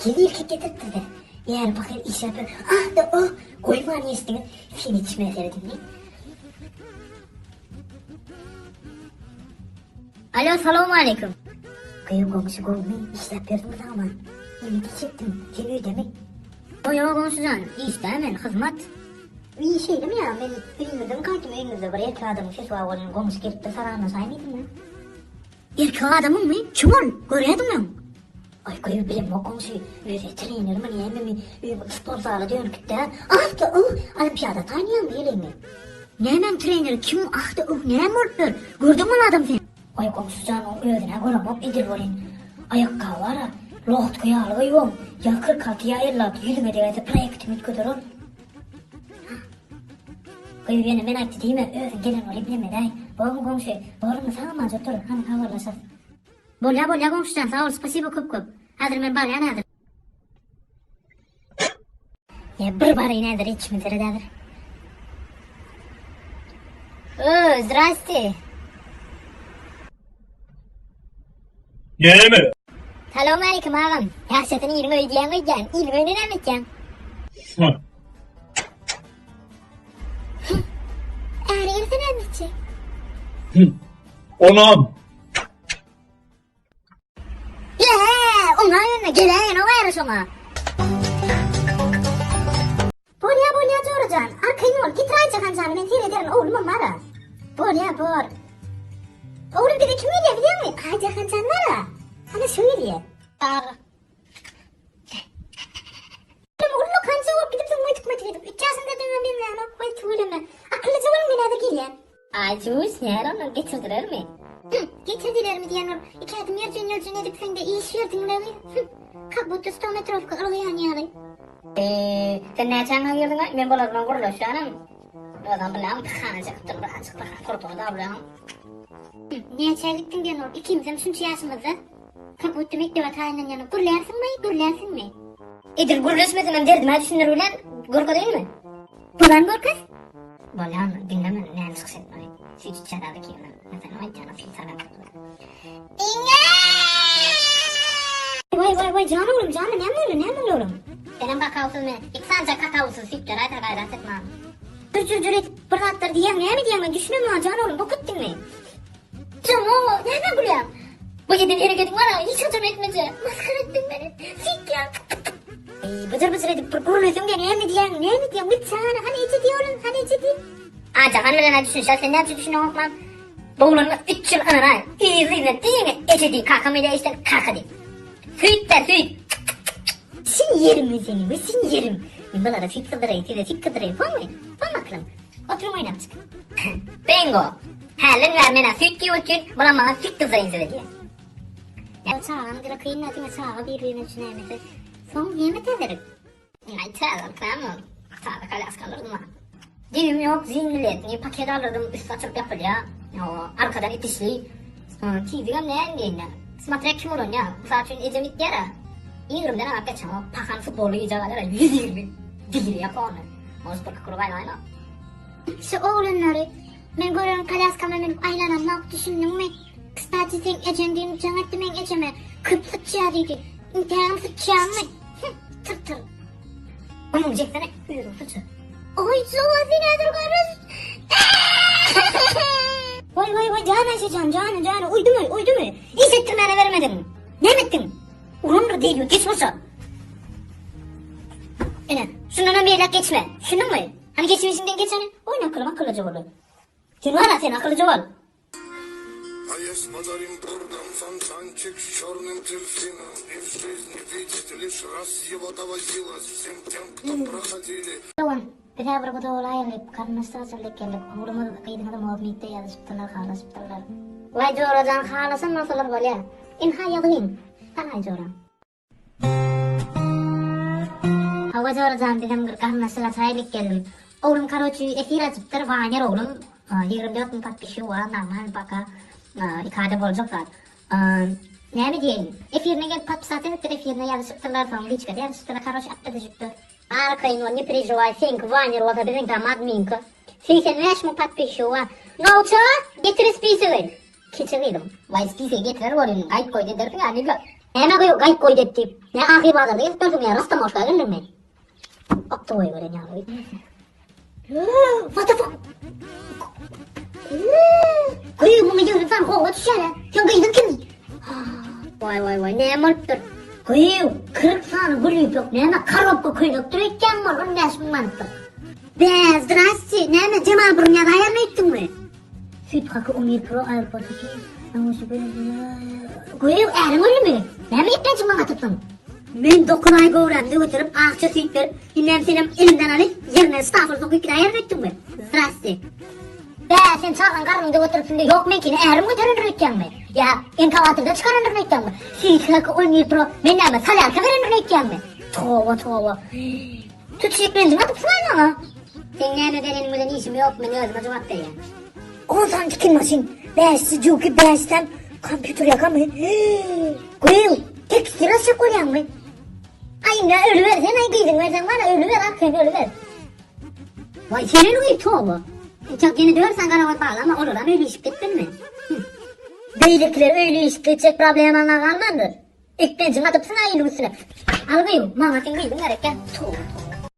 Ýene erkek getiripdir-de. Ýäri pahyr işläp ýör. Ah-da oh! Goýman eşdiňiz. Sen içmä seredin. Alo, salowmaleýkim. Gyýw goňşy gowumy? Işläp berdiňmi saňa? Iýmit içjekdim. Sen öýdemi? Ýok, ýok goňşy jan, işdä men, hyzmat. Wiý, şeýlemi ýa? Men öýüňizden gaýtdym, öýüňizde bir erkek adamyň sesi bar welin, goňşy gelipdir, salamlaşaýyn diýdim-de. Erkek adamyňmy? Kim ol? Görýädiňmi öň? Aý, gyýw bilemok goňşy, özi trenermi, nämemi, öý sport zala dönükdi-dä. Ah-da, oh, olimpiada taýynlaýarmy ýeleňi? Nämäň treneri, kim, ah-da, oh, näme bolup ýör? Gördüňmi ol adamy sen? Aý, goňşy jan, oň özün-ä göremok, edil welin, aýakgaby bar-a, logtka ýaly gyýw oň, ýa 46, ýa 56, ýüzüňe degäýse proýektimi üýtgeder ol. Gyz ýene men aýtdy diýme, özüň gelen bol iplemedäý. Bormy goňşy? Bormy sag-aman otur, hany habarlaşas. Bolýa bolýa goňşyjan sag bol spasibo köp köp. Häzir men barýan häzir. Ýa bir baraýyn häzir içimi seret häzir. Ö, zdrasti. Näme? Salowmaleýkim agam. Ýagşysyny iliň öýi diýýäň öýdýän. Iliň öýüne näme etýäň? Hah. Äri gelse näme etjek? Hüm. Onam. Ýe, oňa ýöne geläýen o äri şoňa. Bolýa bolýa jorajan, arkaýyn bol, getir Aýjahan jany men serederin oglumam bara. Bolýa bor. Oglum bize kim gelýä bilýäňmi? Aýjahan jan bara. Ana şu gelýä. Bar. Oglum ullakança bolup gidipsiň mytyk mytyk edip. Üç ýaşyňda döňem demlänok, goý tüweleme. Akyllyja boluň men häzir gelýän. Aýjüş näre ondan getirdilermi? Hüm, getirdilermi diýen bolup, iki ädim ýerjün-ýerjün edipsiň-de iş berdiň-le gyz. Hüm, kak budda sto metrowka ylgaýan ýaly. Eee, sen näçäňe girdiň-aý? Men bular bilen gürleşýänem. Özem bilýäň, pyhana çekip dur, birazjyk pyhan turdugy da bilýäň. Hüm, näçä gitdiň diýen bolup, ikimizem şunça ýaşymyzda. Kak budda mekdebe taýynlanýan. Gürlärsiňmi, gürlärsiňmi? Edil gürleşmesemem derdime düşündir bilen, görkezeýinmi? Bolan görkez. Bolýan, diňle meni, näme çykyş etmeli? Süýt içýär häzir kimem. Men seni aýtýan, süýt saňa. Waý waý waý jan oglum jana näme boldy näme boldy oglum? Senem kakawsyz men. Iki sanyja kakawsyz süýt beräýsene gaýrat et maňa. Jür jür jür edip bir zatlar diýýäň näme diýýäň men düşünemok jan oglum bok etdiňmi? Jamo näme gülýäň? Bu eden hereketiň bar-a hiç haçan etmeje. Masgara etdiň meni. Süýt ýaň. Eý byjyr byjyr edip bir gürleseň de näme diýýäň näme diýýäň bir jana hany eje diý oglum hany eje diý. Ajahan bilen-ä düşünişer sen näme üçin düşüneňok mam? Boglanyna üç ýyl ynanaý, yzly-yzyna diňe eje diý, kakam gelýär işden, kaka diý. Süýt-dä, süýt! Sen ýerim men seni, we sen ýerim. Men bulara süýt gyzdyraýyn, size süýt gyzdyraýyn, soňmy? Soňmy aklym? Oturyň oýnap çyk. Bingo! Hälden bäri men-ä süýt diýip otyryn, bulam maňa süýt gyzdyraýyn size diýýär. Ýa çaganyň dili kyn-da, diňe çaga bir-birine düşünäýmese. Soň näme täzelik? Aý täze kän ol. Täze kolýaska alyrdym ha. Düýüm ýok, ziňňiletni paket alyrdym, üsti açylyp ýapylýar. Arkadan itişli. Tizligem näme diýende. Smatrýa kim ulanýar. Mysal üçin ejem itýär-ä. Ýigrimden aňak geçenok. Pahan futbolly gije galýar-a, 120 girýär ony. Может bir krug aýlaýyn-a. Şu oglanlary men gören kolýaskama münüp aýlanamok, düşündiňmi? Kstati seň ejeň düýn jaň etdi meň ejeme, köp syçýar diýdi. Intägem syçýaňmy? Hüh, tyr-tyr. Gumuň jeksene, özüň syça. Oý, jowa sen häzir görüs. Waý, waý, waý, jan Aýşe jan, jany, jany, uýdumy, uýdumy? Iş etdirmäne bermediň. Näme etdiň? Urandyr diýdi, geç bolsa. Ine, şundanam beýläk geçme. Düşündiňmi? Hany geçmişiňden geç hany. Oýna akylym akyllyja boldy. Sen bar-a, sen akyllyja bol. A я с подарим бурдом фонтанчик с черным дельфином И в жизни видеть лишь раз его доводилось Всем тем, кто проходили Dogan, biz-ä bir guda bolaýaly diýip, garyndaşlar açyl dek geldik. Oglumyz, gyzyňyzam obmytda ýazyşypdyrlar, halaşypdyrlar. Waý jora jan, halaşan bolsalar bolýa. Ynha ýazygyň. Dalaý joram. Hawa jora jan bizem bir garyndaşlyga çaý ilik geldim. Oglum karoçi efir açypdyr waner oglum 24 mün podpisçigi bar normal paka iki aýda boljak zat. Näme diýeýin efirine gelip podpisat edipdir efirine ýazyşypdyrlar soň liçkada ýazyşypdyrlar karoçi atda düşüpdir. Arkaýyn bol ne perežiwaý seňki waner bolsa biziňkem adminka 85 mün podpisçigi bar. Nowça getir spisigi. Kiçi gyzym. Waý spisigi getirer bolyn gaýt goý edersiň a nigga. Näme goý, gaýyp goý dep diýip. Ne ahyr bazarda gezip ýörsüň ýa rastamoşka geldiňmi? Okdy goý gören ýaly. What the fuck? Goý, muňa ýöne san gowa düşýär. Sen gyzyň kim? Waý waý waý, näme bolupdyr? Goý, 40 sany gül ýüpek, näme korobka köýnekdir öýtýän bol, 15 müň manatdyr. Be, zdrasti, näme Jemal burun ýazaýarmy öýtdüňmi? Süýt haky Umyr Pro aeroporty Göýä äriň öldümi? Näme geplençiň maňa atypsyň? Men 9 aý göwrämde göterip, akja süýt berip, indem senem elimden alyp, ýerine stafyl sokup gidäýerin öýtdüňmi? Zdrasti. Bä, sen çagaň garnyňda göteripsiň-de, ýok meňkini ärim göterendir öýtýäňmi? Ýa inkubatordan çykarandyr öýtýäňmi? Süýt haky Umyr Pro, men näme, solýarka berendirin öýtýäňmi? Toba, toba. Tüt ýeklenjiňi atypsyň-aý maňa. Seň näme bereniň bilen işim ýok, men özüme jogap berýän. On sany tikin maşyn, bäşisi juki, bäşisem kompýuter ýakamy? Gyýw, tekstil açjak bolýaňmy? Aý indi ölüber, sen aý gyzyň berseň bar, ölüber, ak sen ölüber. Waý sen öl gyz toba. Çok ýene dört sany garawat baglama, olaram öýli işip gitsinmi? Beýlekiler öýli işip gitjek problemaňa galmandyr. Eklenjiňi atypsyň-a iliň üstüne. Al gyýw, maňa seň gyzyň gerek däl. Toba, toba.